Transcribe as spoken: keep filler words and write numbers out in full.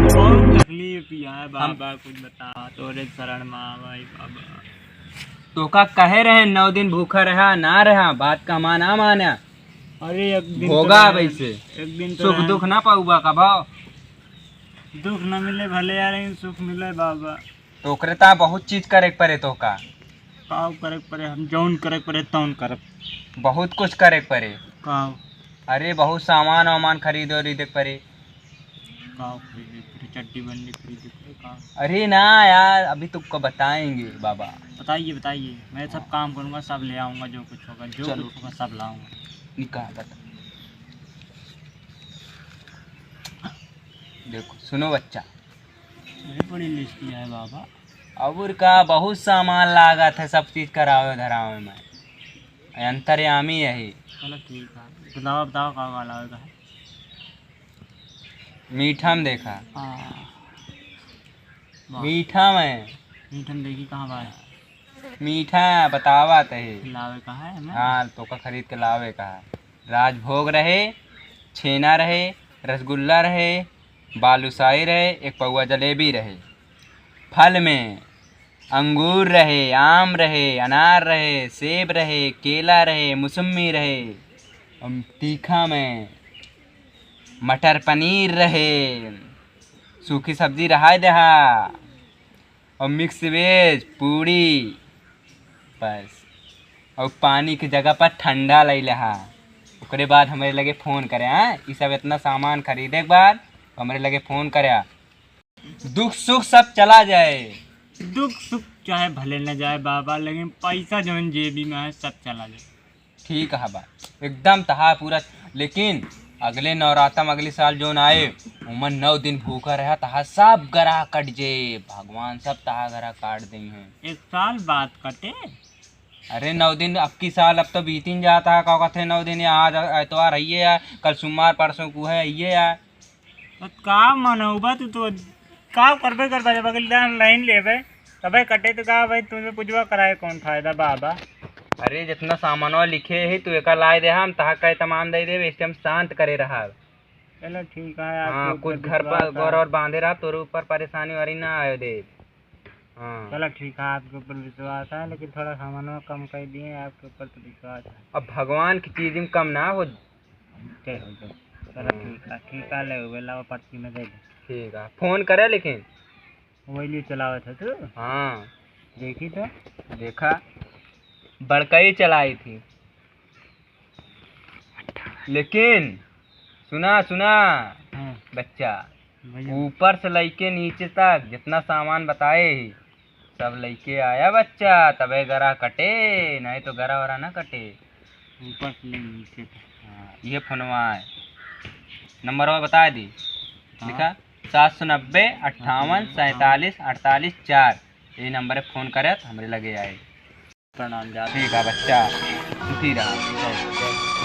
बहुत तकलीफ यहाँ है बाबा, कुछ बता, तोरे शरण में आवा ही बाबा। तोका कहे रहे नौ दिन भूखा रहा, ना रहा, बात का माना माना। अरे एक दिन तो भोगा रहे, वैसे। एक दिन तो सुख रहे। दुख ना पाऊबा कबो। दुख ना मिले भले यार, लेकिन सुख मिले बाबा। तो ओकरे ता बहुत चीज करे के परे तोका। काव करे के परे, हम जौन करे के परे तौन करब। बहुत कुछ करे के परे। काव? अरे बहुत सामान वामान खरीदे उरीदे के परे। काव खरीदे के परे? चड्डी बंडी खरीदे के परे काव? अरे ना यार, अभी तुमको बताएंगे बाबा। बताइए बताइए, मैं सब काम करूँगा, सब ले आऊँगा, जो कुछ होगा, जो चलो। कुछ होगा सब लाऊँगा। निकाल बता। देखो सुनो बच्चा, अरे बड़ी लिस्ट है बाबा। और का बहुत सामान लागत है, सब चीज करावे धरावे में। अंतर्यामी यही। चलो ठीक है, बताओ बताओ का का लावे का है? मीठा में देखा। हाँ। वाह। मीठा में। मीठा में देखी कहाँ बा है? मीठा बतावा तही। लावे का है हमें? हाँ, तोका खरीद के लावे का है। राजभोग रहे, छेना रहे, रसगुल्ला रहे, बालूशाही रहे, एक पौवा जलेबी रहे। फल में अंगूर रहे, आम रहे, अनार रहे, सेब रहे, केला रहे, मौसम्मी रहे। अम, तीखा में मटर पनीर रहे, सूखी सब्जी रहाय देहा। और mix veg पूड़ी बस। और पानी के जगह पर ठंडा लैले हा। ओकरे बाद हमरे लगे फोन करे, हाँ, ई सब इतना सामान खरीदे के बाद हमरे लगे फोन करे, हाँ। दुख सुख सब चला जाए। दुख सुख चाहे भले न जाए बाबा, लेकिन पैसा जौन जेबी में है सब चला जाए। ठीक है बा, एकदम तहा पूरा। लेकिन अगले नवरातम अगले साल जौन आए, उमन नौ दिन भूखा रहा, तहा सब गरा कट जे, भगवान सब तहा गरा काट दे हैं। एक साल बाद कटे। अरे नौ दिन, अब की साल अब तो बीतिन जाता है, का कहते हैं नौ दिन, या आज एतवार है, या कल सोमवार परसों को है, ये है। तो का मनौबा तू तो, का करबे करबा, जब अगले दिन लाइन लेबे तबे कटे, तो का भाई तुझे पूजवा कराए कौन फायदा बाबा? अरे जितना सामानवा लिखे ही तू एका लाए दे, हम तहा कहे तमाम दे देबे, इस टाइम शांत करे रहा। चलो ठीक है, आपके हाँ, ऊपर कुछ घर पर विश्वास है। घर और बांधे रहा, तोरे ऊपर परेशानी वारी ना आए दे। हाँ। चलो ठीक है, आपके ऊपर विश्वास है, लेकिन थोड़ा सामानवा कम कर दिए, आपके ऊपर तो विश्वास है। अब भगवान की चीज में कम ना हो। जय हो, जय हो। चलो हम्म। ठीक है, ठीक है, ले हुए लाओ पर्ची में दे दे। ठीक है, फोन करे लेकिन। वही लिए चलावत है तू? हाँ। देखी तो। देखा, बड़कई चलाई थी। लेकिन सुना, सुना हाँ। बच्चा, भैया। ऊपर से लइके नीचे तक जितना सामान बताए ही, सब लइके आया बच्चा, तबे गरा कटे, नहीं तो गरा वरा ना कटे। ऊपर से ले नीचे तक। हाँ, ये फोनवा है, नंबरवा बता दी, हाँ। लिखा, सात सौ नब्बे अट्ठावन सैंतालीस अड़तालीस चार। ये नंबर पे फोन करे तो हमरे लगे आए। प्रणाम जा। ठीक है बच्चा, सुखी रहा। जय, जय।